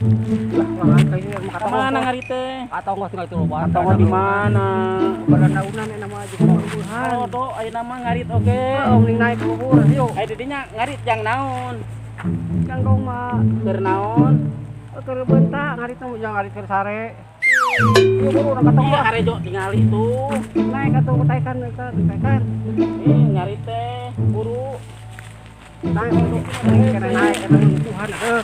Lah, langan kayak ini mah. Kemana ngarit teh? Atau enggak tinggal itu loba. Atau di mana? Badan daunan enak mah jeung luhuran. Oh, do ayeuna mah ngarit oge. Oh, mending naik ke luhur, yuk. Aya di dinya ngarit jang naon? Jang dong mah. Keur naon? Keur bentak ngarit mah jang ngarit keur sare. Yuk buru urang katong Iya, lah. harejo tingali tuh. Naik atuh taikan eta taikan. Ih, ngarit teh buru. Naik untuk kena naik eta tuhan aduh.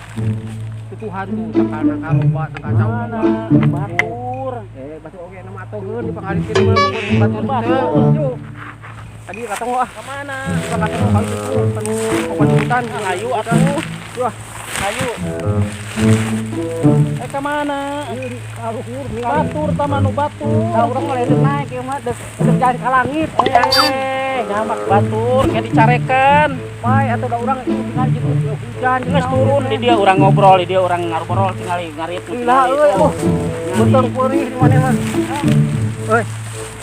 Tuhan tuh sakana karoba sakacau. Mana? Batur. Batu oge nama atoheun di pangaritkeun mah batur Batur. teu. Yuk. Tadi katong ah. Kemana? Katong kali itu tanu obat hutan. Hayu atuh. Wah. Hayu. Kemana? Kaluhur ningali. Batur tamanu batur. Nah, urang mah lain naik ieu mah deuk deuk jalan ka langit. Nyamak batur kayak dicarekan. Bae atuh da urang itu tinggal jeung hujan. Geus turun di dia urang ngobrol, di dia urang ngarobrol tingali ngarit. Gila euy, oh. Beuteung peurih di mana mah. Euy.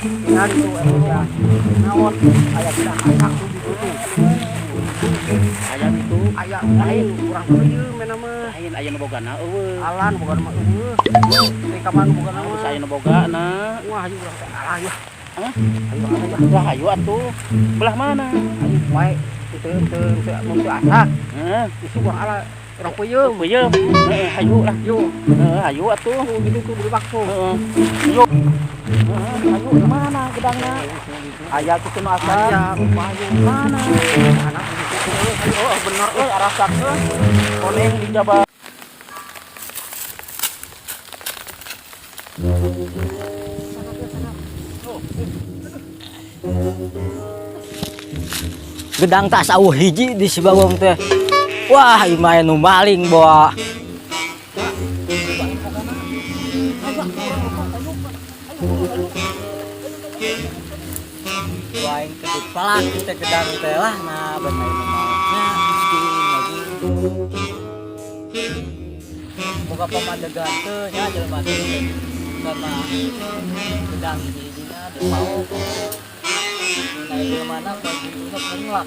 Tinggal itu hujan. Naon? Aya gedang asak tuh di situ. Aya itu. Aya lain urang peuyeum mena mah. Lain aya nu bogana eueuh. Alan bogana mah eueuh. Teh ka mana bogana mah. Geus aya nu bogana. Wah, ayo urang teh alah ya. Hah? Ayo alah ya. Lah ayo atuh. Belah mana? Ayo bae teu teu teu mun teu asak. Heeh. Isu urang alah urang peuyeum. Peuyeum. Heeh, hayu lah. Yuk, Heeh, hayu atuh. tuh gitu tuh beli bakso. Heeh. Yuk. Heeh, hayu ke mana gedangna? Aya kitu nu asak. Aya, payu. Mana? Anak gitu. Oh, bener euy arasak euy. Koneng di Jawa. Gedang tas awuh hiji di si Bagong teh. Wah, ieu mah nu maling bawa. Waing kedut palak teh gedang teh lah nah bener nu malingnya miskin lagi. Boga pamadegan teh nya jelema teh sama gedang hiji-hijina dipaok. Nah, jelema na paginduna penglak.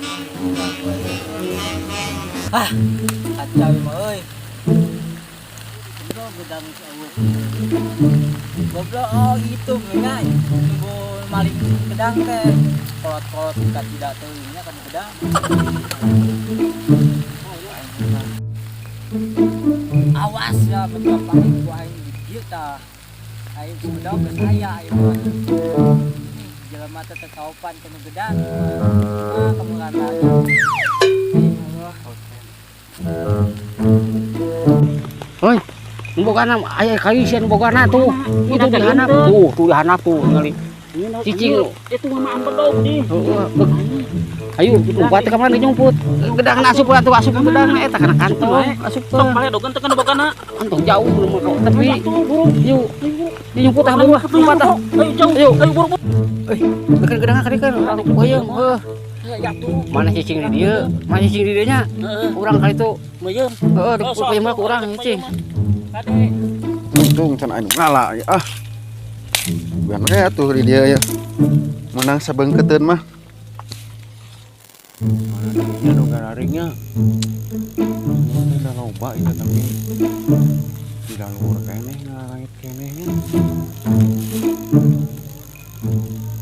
Ah, kacau mah euy. Goblok gedang si awuk. Goblok oh itu ngai. Nunggu maling gedang teh. Kolot-kolot kacida teh nya kan gedang. Awas ya betul paling ku aing di dieu tah. Aing Sumedang geus aya ieu mah. Jelema teh teu kaopan kana gedang. Ah, kamu rata. Oi, bogana aya kayu sieun bogana tuh. Itu di handap tuh, tuh di handap tuh ningali. Cicing lu. Itu mah bedog di. Heeh. Ayo, lompat ka mana nyumput. Gedang asup atuh asup gedang eta kana kantong asup teh. Sok paledogan teh kana bogana. Kantong jauh belum mau tepi. Atuh buru. Yuk. Nyumput ah buru ah, lompat ah. Ayo jauh. Ayo. Ayo buru. Euy, dekeun gedang ka dieu hoyong heuh. Ya tuh. Mana cicing di dieu? Mana cicing di dieu nya? Heeh. Urang kali itu. Meuyeum. Heeh, di mah kurang cicing. Kade. Untung can anu ngala ya ah. Bukan we atuh di dieu ya. Menang sabeungkeuteun mah. Mana dinya nu gararingnya. Udah loba ieu tapi di luhur keneh ngarait keneh nya.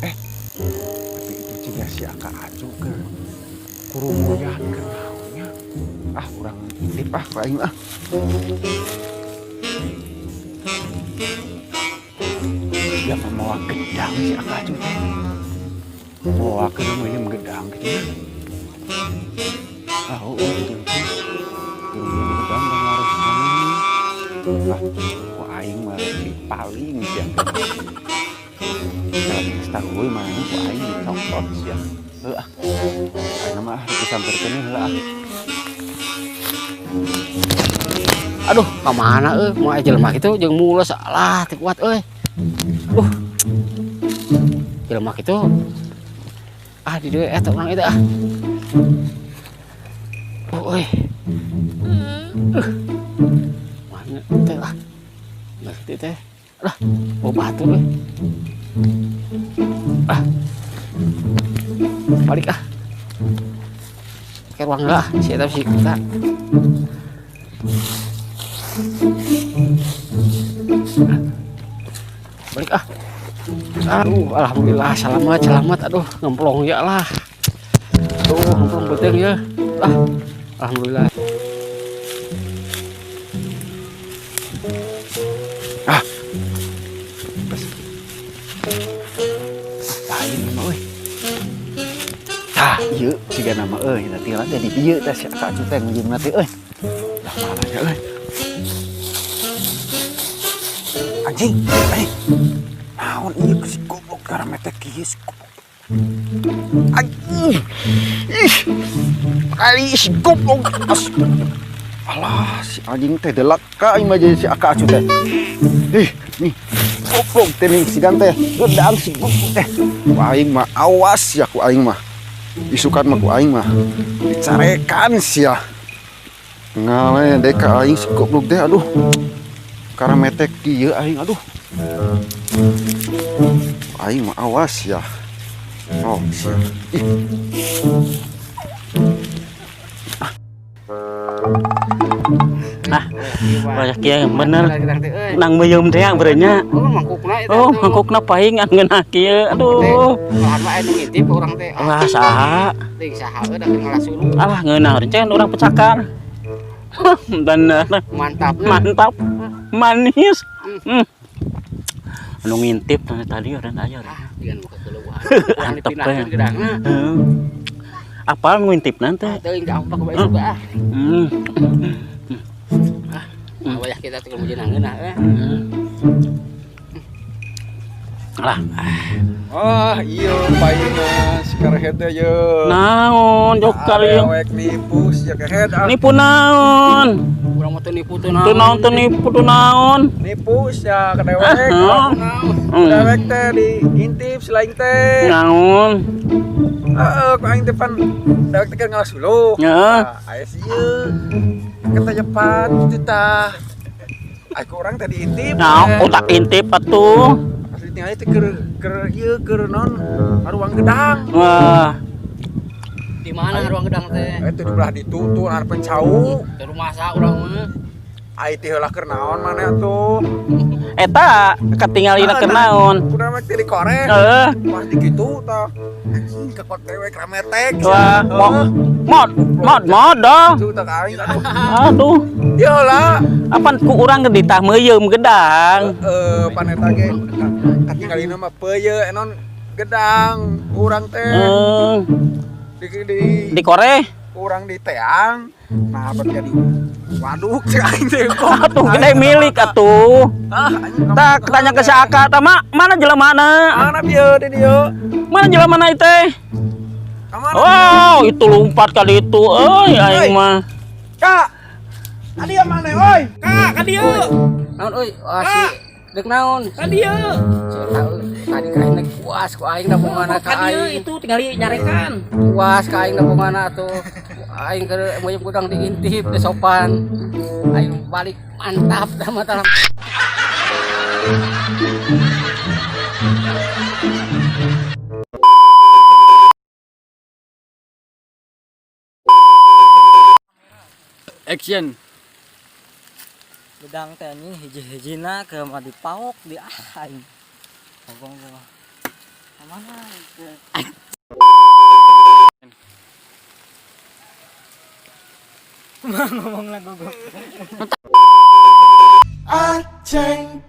Tapi itu ciga si Aka Acu keur kurumuyan keur naonnya. Ah, urang intip ah ku aing ah. Dia mah mawa gedang si Aka Acu teh. Mawa keur meunyeum gedang kitu nya. Ah, oh, itu. Keur meunyeum gedang da ngaruh kami. Ah, ku aing mah dipaling sia. Kalau geus tahu mah ku aing dicokot sia. Heuh ah. Ayeuna mah rek disamperkeun heula ah. Aduh, ka mana euy? Moal jelema kitu jeung mules alah teu kuat euy. Jelema kitu. Ah, di dieu eta urang eta ah. Oh, euy. Mana teh ah. Nah, kitu teh. Alah, oh batu euy. Ah. Balik ah. Ke ruang lah, si eta si kita. Balik ah. Aduh, alhamdulillah selamat selamat. Aduh, ngemplong ya lah. Tuh, ngemplong beuteung ya. Ah, alhamdulillah. Ah. Bes. Lain mah euy. Tah, ieu siga nama euy, nanti lah teh di dieu teh si Aka teh ngujung teh euy. Lah malahnya euy. Anjing, eh. Naon ieu si goblok karena teh kieu si goblok. Anjing. Ih. Kali si goblok. As. Alah, si anjing teh delak ka aing mah jadi si Aka Acu teh. Ih, nih. Goblok teh nih sigan teh. Gedang si goblok teh. Ku aing mah awas ya ku aing mah. Isukan mah ku aing mah. Dicarekan sia. Ngale dek ka aing si goblok teh aduh. Karametek kieu aing aduh. Aing mah awas ya. Oh, sia. Ih. Ah, banyak yang bener. Nang meuyeum teh berenya. Oh, mangkukna eta. Oh, mangkukna paing anu ngeunah kieu. Aduh. Bahan mah anu ngintip urang teh. Wah, saha? Teuing saha euy da ngalah suluh. Alah ngeunah rencen urang pecakan. Bener. Mantap. Mantap. Manis. Anu ngintip tadi orang aya. Ah, dengan muka keleuhan. Urang Antep dipindahkeun we. gedangna. Heeh. Apal nu ngintip nanti? Teuing da apa bae juga ah. Ah, wayah kita teh kudu ngeunah eh. Alah, Ah, iya paina si karehet teh ye. naon jok kali yang Awek nipu si kehed ah. nipu naon? Urang mah teu nipu teu naon. Teu naon teu nipu teu naon? Nipu sia ka dewek. Ah, Dewek teh diintip si lain teh. Naon? Heeh, ku aing teh pan dewek teh keur ngalas hulu. Heeh. Nah, aya si ieu. Ketajepan kitu tah. Ai ku urang teh diintip. Naon otak intip atuh. Asli tinggal teh keur keur ieu keur naon ruang gedang. Wah, Di mana ruang gedang teh? Itu di belah ditu tuh hareupeun cau. Ke rumah sa urang mah. Ai teh heula keur naon maneh atuh. Eta katingalina keur naon? Ku dewek teh dikorek. Heeh. Wah di kitu tah. Anjing kakot dewek rametek. Wah, mod mod mod mod dah. Itu tah ka aing aduh. Aduh, Ieu lah. apan ku urang ge ditah meuyeum gedang. Heeh, pan eta ge katingalina mah peuyeun enon gedang urang teh di Dikoreh. urang di teang. Nah, berarti jadi waduk cek aing teh kok. Atuh gede milik atuh. Ah, anjing. Tak tanya ke si Aka, tah mana jelemana? Mana bieu di dieu? Mana jelemana itu? Kamana? Oh, itu lompat kali itu. Euy, aing mah. Kak. Adi mana euy? Kak, ka dieu. Naon euy? Wah, si deuk naon? Ka dieu. Saya tahu tadi ka aing puas ku aing da bongana ka aing. Itu tinggal nyarekan. Puas ka aing da bongana atuh. Aing keur meuyeum gudang diintip teh sopan. Aing balik mantap dah mah tah. Action. Gedang teh anjing hiji-hijina ke mah dipaok di ah aing. Ngomong gua. Mana itu? Ngomong lah gua. Aceng.